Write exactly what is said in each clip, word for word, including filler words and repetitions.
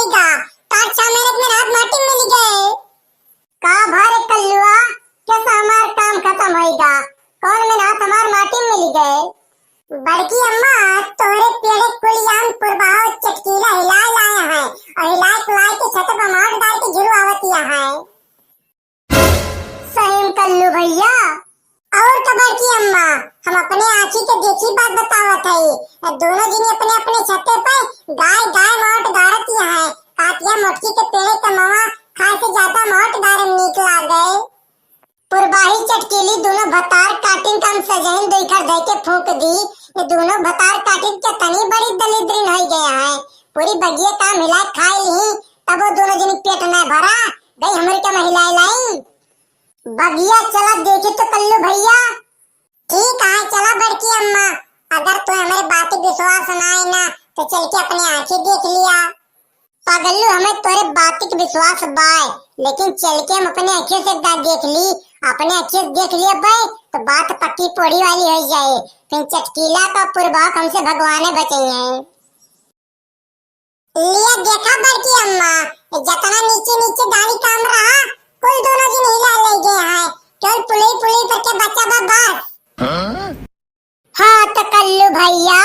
का, तार छह महीने के मेहनत माटी में मिल गए। का भा रे कल्लुआ, कैसा हमार काम खतम होइगा? कौन मेहनत हमार माटी में मिल गए? बड़की अम्मा, तोहरे पेड़े कुल आम पुरबाहो चटकीला हिलाए लाए हैं और हिलाए कुलाए के छत पर मार डाल के झुलवावतिया है। सही में कल्लू भैया। और का बड़की अम्मा, हम अपने आँखी के देखी बात बतावत हई। दोनों जनी अपने अपने छते पे गाय गाय माट गारतिया है। कातिया मोटकी के पेड़े का मवा खाए से ज्यादा माट गारे में नीक लागे। पुरबाही चटकीली दोनों भतार काटिन का हम सजहिन दुई घर धइ के फूंक दी। ये दोनों भतार काटिन के तनी बड़ी दलिद्रिन होई गया है। पूरी बगिया का मिला खाए ली, तब वो दोनों जनी पेट न भरा, गई हमरे के महिलाए लाई। बगिया चला देखी तो कल्लू भैया। ठीक है, चला बड़की अम्मा, अगर तू हमरे बात पे विश्वास ना आए ना, तो चल के अपने आँखें देख लिया। पगल्लू, हमें तोरे बात के विश्वास बाय, लेकिन चल के हम अपने आँखें से दा-, देख ली, अपने आँखें से देख लिया बाय, तो बात पक्की पोड़ी वाली हो जाए। फिर चटकीला का पुरबाक हमसे भगवाने बचाई है। लिया देखा बड़की अम्मा, जतना नीचे नीचे गाड़ी काम रहा, कुल दोनों जनी हिला ले गए हैं। केवल पुलई पुलई करके बचा बा बस। हाँ? हाँ तो कल्लू भैया,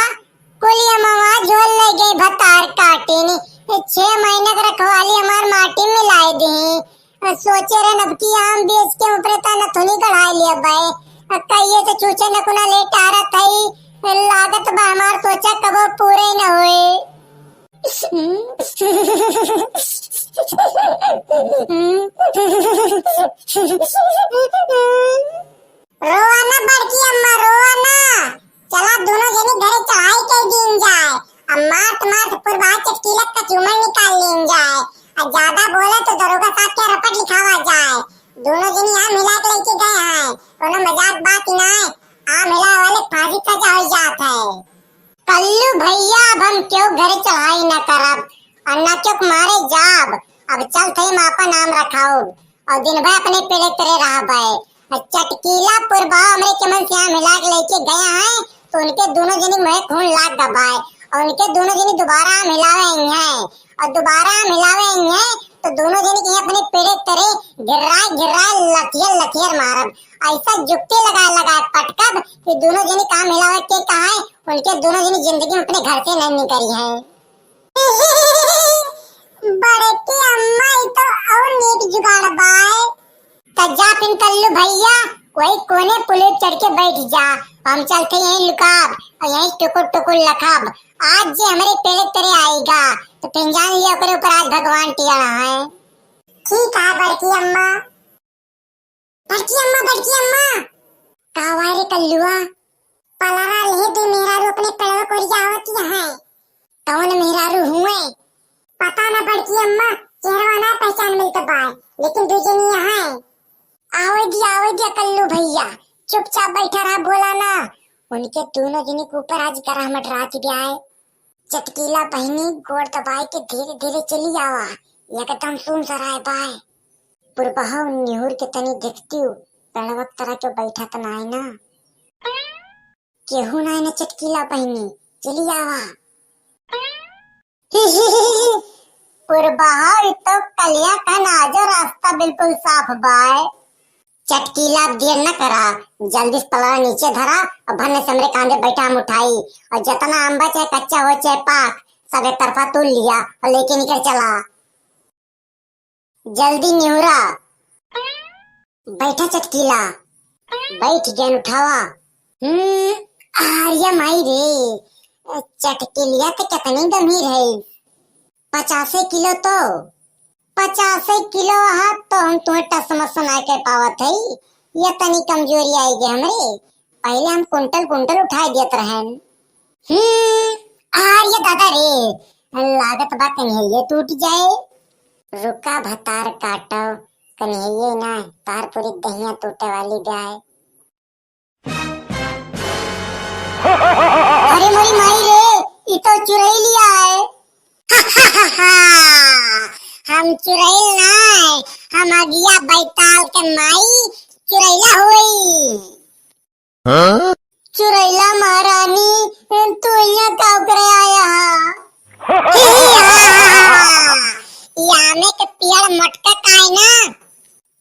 कुल ये मवा झोल ले गए भतार काटिन। छह महीने के रखवाली हमार माटी मिलाए दी। सोचे रहे अब की आम बेच के ऊपरे ता नथुनी कढ़ाई लिया बाय। कहिए तो छूछे नकुना लेट आ रहा था, लागत बा हमार सोचा कबो पूरे न होए। रोवा ना बड़की अम्मा, रोवा ना। चला दोनों जनी घरे चढ़ाई कर दीन जाए। अब मात मात पुरबा चटकीला का चूमर निकाल लीन जाए। अब ज्यादा बोले तो दरोगा साहब के रपट लिखावा जाए। दोनों जनी यहाँ मिला के लेके गए हैं, कोनो मजाक बात ही ना है। आम हिलाए वाले फांसी सजा हो जात है। कल्लू भैया, अब हम क्यों घरे चढ़ाई न करब और न क्यों मारे जाब। अब चल थे हम आपन आम रखाउब और दिन भर अपने पेड़े तेरे रहबे। और चटकीला पुरबा हमरे के मन से आम हिला के लेके गया है, तो उनके दोनों जनी मुँहे खून लाग गबाए और उनके दोनों जनी दोबारा आम हिलावे आई हैं। और दोबारा आम हिलावे आई हैं, तो दोनों जनी के अपने पेड़े तेरे घिर्राए घिर्राए लथियर लथियर मारब। ऐसा जुक्ति लगा लगा पटकब कि दोनों जनी काम हिलावे के कहा है, उनके दोनों जनी जिंदगी में अपने घर से नहीं निकली है। बड़की अम्मा, ई तो और नीक जुगाड़ बाय। त जा फिर कल्लू भैया, वही कोने पुले चढ़ के बैठ जा, हम चलते यहीं लुकाब और यहीं टुकुर टुकुर लखाब। आज जे हमरे पेड़े तेरे आएगा, तो फिर जान लिया ओकरे ऊपर आज भगवान टियाला है। ठीक है बड़की अम्मा। बड़की अम्मा, बड़की अम्मा। का हुआ रे कल्लुआ? पलरा ले दे मेहरारू अपने पेड़वा कोरिया आवत यहाँ है। कौन मेहरारू हुए? पता ना बड़की अम्मा, चेहरवा ना पहचान मिलत बा, लेकिन दू जनी यहाँ है। आवे दिया, आवे दिया कल्लू भैया, चुपचाप बैठा रहा, बोला ना। उनके दोनों जनी के ऊपर आज गरह मटरात भी आए। चटकीला बहिनी गोड़ दबाए के धीरे धीरे चली आवा, एकदम सुन सराय बाय। पुरबहा निहुर के तनी देखतिउ, पेड़वा के तरह के बैठा त नाय ना। केहू नाय ना चटकीला बहिनी, चली आवा। पुरबहा, ई तो कलिया का नाजो रास्ता बिल्कुल साफ बाय। चटकीला, अब देर न करा, जल्दी से पलड़ा नीचे धरा और भन्ने से हमरे कांधे बैठा हम उठाई। और जितना आम बा, चाहे कच्चा हो चाहे पाक, सब एक तरफा तोड़ लिया और लेके निकल चला। जल्दी निहुरा। बैठा चटकीला। बैठ गया, उठावा। हम्म, आर्या माई रे, चटकीलिया तो कितनी गंभीर है। पचासे किलो तो, पचासे किलो हा तो हम तुम्हें टस मस ना कर पावत है। ये तनी कमजोरी आई गई हमरे, पहले हम कुंटल कुंटल उठाए देत रहन। हम्म, आर्या दादा रे, लागत बा कन्हैया टूट जाए। रुका भतार काटो, कन्हैया ना, तार पूरी दहिया टूटे वाली गाय। अरे मोरी माई रे, ई तो चुरैलिया है। हम चुरैल ना है, हम अगिया बैताल के माई चुरैला होई। हाँ? चुरैला महारानी, तू यहाँ का करे आया हा? ई आमे के पेड़ मोटका का है ना?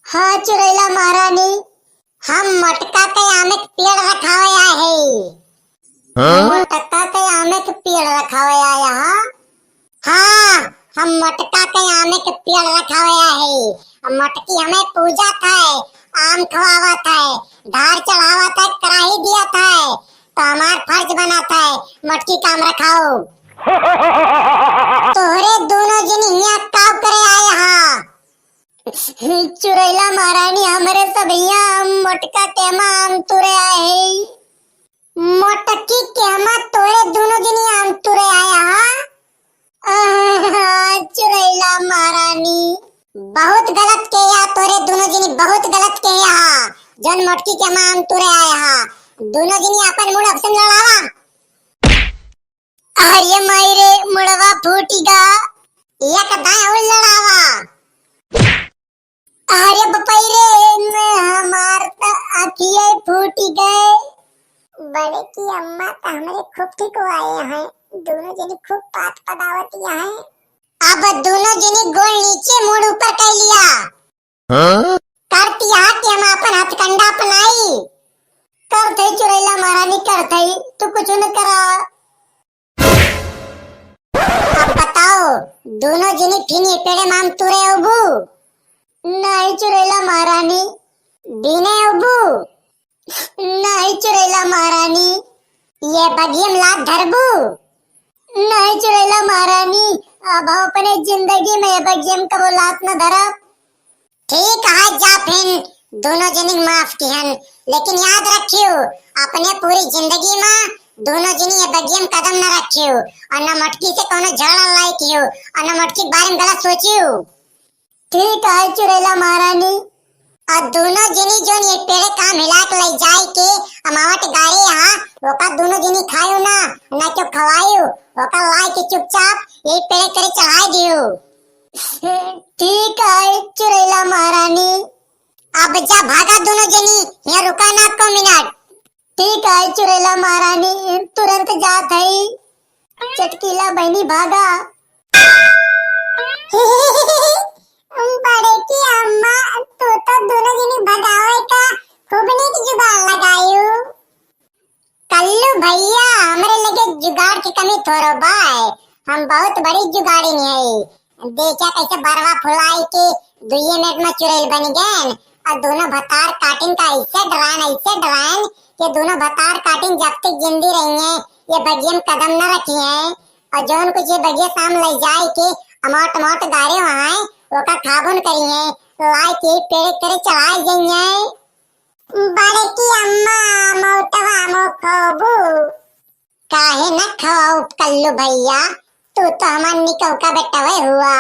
हाँ चुड़ैला महारानी, हम मोटका के आमे के पेड़ रखावे आए है। हाँ? मोटका के आमे के पेड़ रखावे आया हा? हाँ, हम मोटका के आमे के पेड़ रखावे आए है। अब मोटकी हमें पूजत है, आम खवावत है, ढार चढ़ावत है, कराही दियत है, तो हमार फर्ज बनत है मोटकी के आम रखाओ। तोहरे दोनों जनी हियाँ का करे आए हा? चुड़ैला महारानी, हमरे सब हियाँ मोटका के आम तुरे आए है। मोटकी के आम तोरे दोनों जनी आम तुरे आया हा? आहा, चुड़ैला महारानी, बहुत गलत किया तोरे दोनों जनी, बहुत गलत किया हा। जौन मोटकी के आम तुरे आया हा, दोनों जनी अपन मूड़ अबसन लड़ावा। अरे माई रे, मुड़वा फूटी गा। एक दाएं और लड़ावा। अरे बपई रे, न हमार त अखिये फूटी गए। बड़की अम्मा त हमरे खूब ठिकवाए हैं, दोनों जनी खूब पात पदावत हैं। अब दोनों जनी गोड़ नीचे मूड़ ऊपर कर लिया। हाँ? करती हा कि हम अपन हथकंडा अपनाई। करत है चुड़ैला महारानी, करत है, तू कुछ न करा। अब बताओ, दोनों जनी फिन ये पेड़े मा आम तुरे अउबू? नहीं चुड़ैला महारानी। बिने अउबू? नहीं चुड़ैला महारानी। ये बगियम लात धरबू? नहीं चुड़ैला महारानी, अब हम अपने जिंदगी में ये बगियम कबो लात न धरब। ठीक है, जा फिन दोनों जनी माफ किहन, लेकिन याद रखियो, अपने पूरी जिंदगी मा दोनों जनी ये बगियम कदम न रखियो और न मोटकी से कोनो झगड़ा लड़ाई कियो और न मोटकी के बारे में गलत सोचियो। ठीक है चुड़ैला महारानी। और दोनों जनी जोन ये पेड़े काम हिला के ले जाए के अमावट गाड़ी हा, ओका दोनों जनी खायो ना, ना क्यों खवायो, ओका लाए के चुपचाप ये पेड़े करे चढ़ाए दियो। ठीक है चुड़ैला महारानी। अब जा भागा दोनों जनी, यहाँ रुका ना को मिनट। ठीक है चुड़ैला महारानी, तुरंत जात है। चटकीला बहनी भागा। बड़की अम्मा, तू तो दोनों जनी भगावे का खूब नीक जुगाड़ लगायू। कल्लू भैया, हमरे लगे जुगाड़ की कमी थोड़ो बाय, हम बहुत बड़ी जुगाड़िन है। देखा कैसे बरवा फुलाई के दुइये मिनट में चुड़ैल बनी गए। और दोनों भतार काटिन का ऐसे डराएन, ऐसे डराएन कि दोनों भतार काटिन जब तक जिंदी रही हैं, ये बगियम कदम न रखी हैं। और जौन कुछ ये बगिया साम ले जाए के अमौट मौट गारे वहाँ, ओका खाबो न करी हैं, लाए के पेड़े करे चढ़ाए जाई हैं। बड़की अम्मा, मौटवा मो खोबू। काहे न खवाऊ कल्लू भैया, तू तो हमार निकौका बेटवे हुआ।